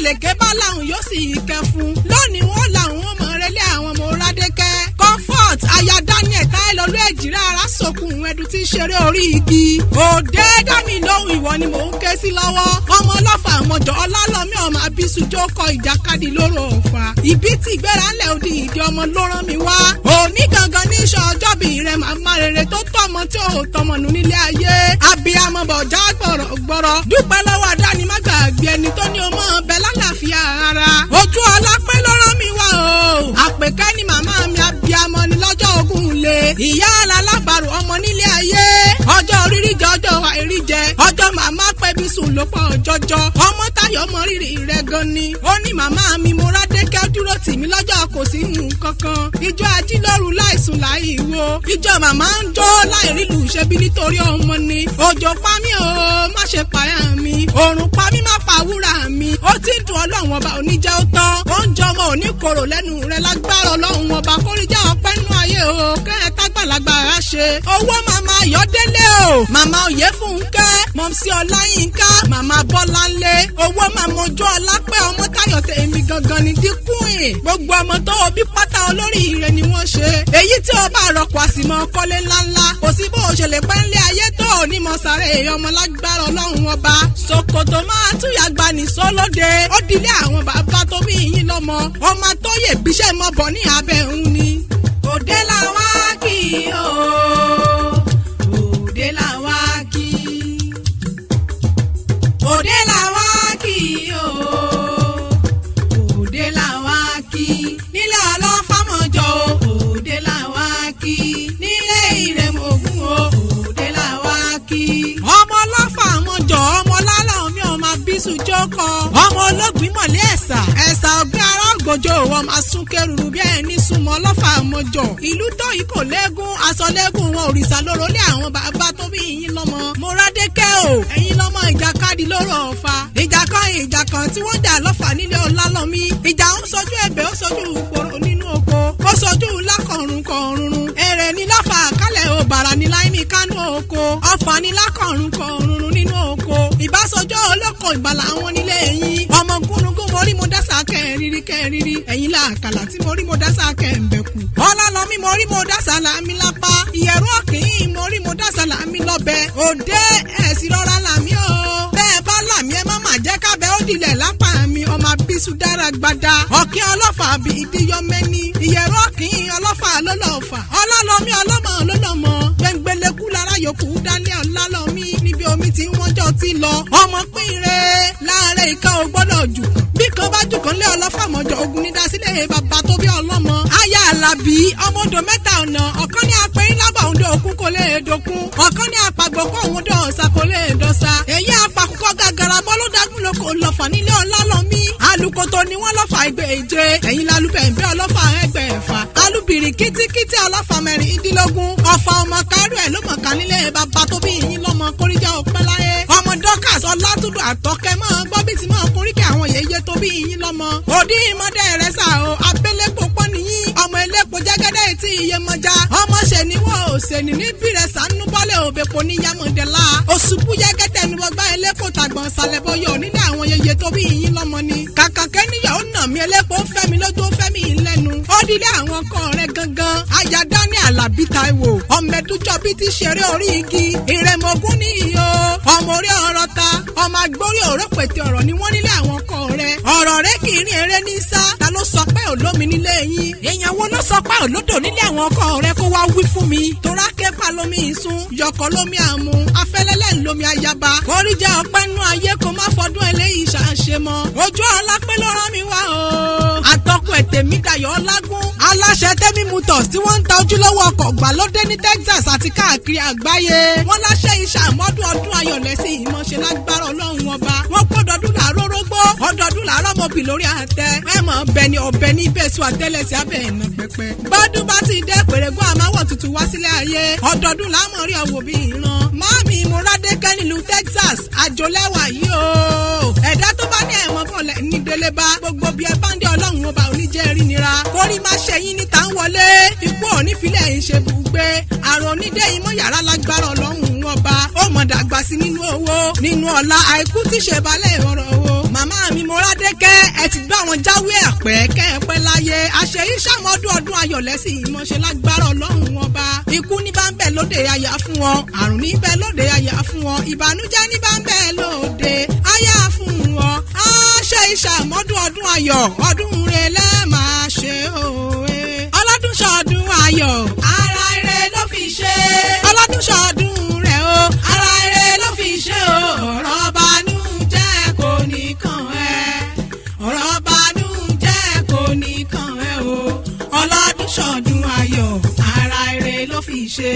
Lèké bá làwọn yóò sì kẹ́ fún. Lónìí wọn làwọn ọmọ rẹ lé àwọn ọmọ Rádékẹ́. Comfort aya Daniel Táílọ́lú Èjìrẹ́ ara sókun ẹdun tí ń ṣeré orí igi. Òde dámì lóhùn, ìwọ ni mò ń ké sí lọ́wọ́. Ọmọ ọlọ́fà àmọ̀jọ́ ọlálọ́mí ọmọ abísùjó kọ ìjàkadì lóró ọ̀fà. Ìbí tí ìgbéra ńlẹ̀ òdi ìdí ọmọ ló rán mi wá. Òní gangan ní iṣẹ́ ọjọ́bí rẹ̀, màmá rere tó tọ́mọ tí ò tọmọ nù nílé ayé. Abiyamọ bọ̀já gbọ̀rọ̀ gbọ̀rọ̀. Dúpẹ́ lọ́wọ́ adáni má gbàgbé ẹni tó ní o mọ̀ ọbẹ̀ lálàáfíà ara. Ojú ọlá pé ló rán mi wá o. Àpèkẹ́ ni màmá mi, abiyamọ ni lọ́jọ́ ogun le. Ìyá alábàárò ọmọ nílé ayé. Ọjọ́ rírí jẹ, ọjọ́ àìrí jẹ. Ọjọ́ màmá pẹ́bí sùn ló pọ̀ jọjọ. Ọmọ Táyọ̀ mọ rírì rẹ̀ gan ni. Ó ní màmá mi Moradékẹ́ dúró tì mí lọ́jọ́ kò sí nǹkan kan. Ìjọ ajílóru láìsùn láì wo. Ìjọ màmá ń jó láì rílù ṣebí nítorí ọmọ ni. Òjò pa mí o, má ṣe pààyà mi. Òrùn pa mí, má pa wúrà mi. Ó ti ń dùn, Ọlọ́run ọba oníjẹ́ ó tán. Oúnjẹ ọmọ òní korò lẹ́nu rẹ̀ lágbára Ọlọ́run ọba, kórìíjà ọpẹ́ nú ayé o. Kẹ́hìn tágbàlagbà á ṣe. Owó màmá Ayọ̀délé o. Màmá Oyèfúnkẹ́, Mọ̀mísí Ọláyínká, Màmá Bọ́láńlé. Owó màmá Ojú Ọlápẹ́ ọmọ Táyọ̀ tèmi gangan ni dínkùn. Gbogbo ọmọ tó o bí pátá, olórí ire ni wọ́n ṣe. Èyí tí o bá rọpò àsìmọ́ kọ́lé ńláńlá. Kò sí bó o ṣe lè pẹ́ ńlé ayé tó o ní mọ sàré ọmọ lágbára Ọlọ́run ọba. Ṣòkòtò máa túyà gba nìṣó lóde. Ó dilé àwọn bàbá tó bí yín lọ́mọ. Ọmọ tó yè bíṣẹ́ mọ́ bọ̀ ní abẹ́ òun ni. Òde la wá kí o, òde la wá kí. Òde la wá kí o, òde la wá kí. Nílé ọlọ́fàmọ́jọ o, òde la wá kí. Nílé Ìrẹ̀mọ̀gùn o, òde la wá kí. Ọmọ ọlọ́fàmọ́jọ, ọmọ lálọ́ mi, ọmọ abisu jókòó. Ọmọ olóògbé mọ̀lẹ́ ẹ̀sà. Ẹ̀sà ọ̀gbẹ́ ará ògbójò, wọn máa sún kẹrùrù bí ẹni súnmọ́ ọlọ́fàmọ́jọ. Ìlú tó yìí kò léegun, aṣọ léegun wọn, òrìṣà lóró lé àwọn bàbá tó bí yín lọ́mọ. Moradékẹ́ o, ẹ̀yin lọ́mọ ìjàkadì lóró ọ̀fà. Ìjà kan, ìjà kan tí wọ́n jà lọ́fà nílé Ọlálọ́mí. Ìjà ń sojú ẹ̀bẹ̀, ó sojú ìpòrò nínú oko. Ó sojú lákọ̀ọ̀rùn kọ̀ọ̀rùn. Èrè ní lọ́fà kálẹ̀ ò bàrà ní láìmí kánú oko. Ọ̀fà ní lákọ̀ọ̀rùn kọ̀ọ̀rùn nínú oko. Ìbásọjọ́ olóko ìbàlà àwọn nílé yín. Ọmọ gúnugún mo rí mo dásà kẹrìírí kẹrìírí. Ẹ̀yin làkàlà tí mo rí mo dásà kẹ̀ǹbẹ̀kù. Ọlálọ́mí mo rí mo dásà làmí lápá. Ìyẹ̀rú ọ̀kìn mo rí mo dásà làmí lọ́bẹ̀. Òde ẹ̀sìn rọra làmí o. Bẹ́ẹ̀ bá làmí, ẹ má má jẹ́ kábẹ́ ó dilẹ̀ lápá mi. Ọmọ abisu dára gbada. Ọ̀kìn ọlọ́fà bí ìdíyọ mẹ́ni. Ìyẹ̀rú ọ̀kìn ọlọ́fà ló lọ́fà. Ọlálọ́mí ọlọ́mọ ló lọ́mọ. Gbẹ̀ngbẹ̀lẹ̀kú lára yòókù dálé Ọlálọ́mí. Níbi omi tí wọ́n jọ ti lọ. Ọmọ pín re láàárẹ̀ ìka ò gbọ́dọ̀ jù. Bí kan bá jù kan lé ọlọ́fà mọ́jọ, ogun ní dasílẹ̀ bàbá tó bí ọlọ́mọ. Aya Àlàbí ọmọdé mẹ́ta ọ̀nà. Ọ̀kan ní apẹ̀yìn lábà òǹdó òkun kò lè dòkun. Ọ̀kan ní apàgbọ̀kọ̀ òun dọ̀ọ̀sà kò lè dọ̀sà. Èyí apàkùkọ gàgàrà bọ́ ló dágún lóko lọ́fà nílé Ọlálọ́mí. Alukoto ni wọ́n lọ́fà ẹgbẹ́ èje. Ẹ̀yin lálùbẹ̀ǹbẹ̀ ọlọ́fà ẹgbẹ́ ẹ̀fà. Alubìrì kítíkítí ọlọ́fà 16. Ọ̀fà ọmọ kárú ẹ̀ ló mọ̀ ká nílé bàbá tó bí yín lọ́mọ, kórìjà ọpẹ́ láyé. Ọmọ Dorcas Ọlátúndùn àtọ́kẹ́ mọ́ gbọ́ bí ti mọ́ koríkẹ́ àwọn yèyé tó bí yín lọ́mọ. Òdì ìmọ̀dé rẹ̀ sà o, abẹ́lẹ́pọ̀ pọ́n nìyí. Ọmọ elépo jẹ́gẹ́dẹ́ etí Iyemọja. Ọmọ ṣe ni wọ́n ò ṣe ní níbí rẹ̀ sànú bọ́lẹ̀ òbẹ̀pọ̀ ní Yamọ̀dẹ́lá. Òṣùbù yẹ́gẹ́dẹ́ ni wọ́n gbá elépo tàgbọ̀n sàlẹ̀bọyọ̀ nílé àwọn yèyé tó bí yín lọ́mọ ni. Kàkà kẹ́niyàn ó nà mí, elépo ń fẹ́ mi lójú, ó fẹ́ mi lẹ́nu. Ó dílé àwọn ọkọ rẹ̀ gangan. Aya Dání Àlàbí Táíwò. Ọmọ ẹdújọ́ bí ti ṣeré orí igi. Ìrẹ̀mọ̀gún ní iyo. Ọmọ orí ọ̀rọ̀ ta. Ọmọ agbórí ọ̀rọ̀ pètè ọ̀rọ̀ ni wọ́n nílé àwọn ọkọ rẹ̀. Ọ̀rọ̀ rẹ̀ kì í rìn eré ní sá. Ta ló sọ pé olómi nílé yín? Èèyàn wo ló sọ pé olódò nílé àwọn ọkọ rẹ̀ kó wá wí fún mi? Torá képa lómi ìsun, yọkọ̀ lómi àmú, afẹ́lẹ́lẹ́ ńlómi ayaba. Oríjẹ ọpẹ́ nú ayé kó má fọdún eléyìí ṣàṣe mọ́. Ojú ọlá pé ló rán mi wá o. Àtọkùn ètè mi Dayọ̀ Ọlágún. Aláṣẹ Tẹ́mi Motors tí wọ́n ń ta ojúlówó ọkọ̀ gbàlódé ní Texas àti káàkiri àgbáyé. Wọ́n láṣẹ iṣẹ́ àmọ́dún ọdún ayọ̀ lẹ́sìn ìmọ̀ṣẹ́ lágbára Ọlọ́run ọba. Wọ́n kó ọdọọdún làárọ̀ rógbó, ọdọọdún làárọ̀ mọ̀bì lórí àtẹ. Ẹ mọ̀ ọbẹ̀ ni ọbẹ̀ ní ibẹ̀sù àtẹ́lẹsẹ̀ abẹ́ ẹ̀nà pẹpẹ. Bọ́dún bá ti dé pèrègùn àmáwọ̀ tuntun wá sílé ayé. Ọdọọdún làámọ̀ rí ọ̀wọ̀ bí ìran. Máàmì Moradékẹ́ nílùú Texas, àjòlẹ́wà yìí o. Ẹ̀dá tó bá ní ẹ̀mọ́ bọ̀lẹ̀ ní délé bá. Gbogbo bí ẹ bá ń dé, Ọlọ́run ọba oníjẹ́ rí nira. Kórí má ṣe yín níta ń wọlé. Ikú òní filẹ̀ yín ṣe bùgbé. Àrùn onídé yín mọ́ yàrá lágbára Ọlọ́run ọba. Ó mọ̀ dàgbà sí nínú owó, nínú ọlá, àìkú tí ṣe balẹ̀ ọ̀rọ̀ owó. Màmá mi Mọ́rádékẹ́, ẹ ti gbá wọn jáwé àpẹ́ kẹ́ẹ̀pẹ́ láyé. Àṣeyí sàmọ́dún ọdún ayọ̀ lẹ́sìn ìmọ̀ṣẹ́ lágbára Ọlọ́run Ọba. Ikú ní bá ń bẹ lóde, àyà fún wọn. Àrùn ní bẹ lóde, àyà fún wọn. Ìbànújẹ́ ní bá ń bẹ lóde, àyà fún wọn. Àṣeyí sàmọ́dún ọdún ayọ̀, ọdún rẹ̀ lẹ́ẹ̀ máa ṣe òwe. Ọlọ́dún ṣọdún ayọ̀, ara ire ló fi ṣe. Ọlọ́dún ṣọdún rẹ̀ o, ara ire ló fi ṣe o. Ọ̀rọ̀ banújẹ́ kò ní kàn ẹ́, ọ̀rọ̀ banújẹ́ kò ní kàn ẹ́ o. Ọlọ́dún ṣọdún ayọ̀, ara ire ló fi ṣe.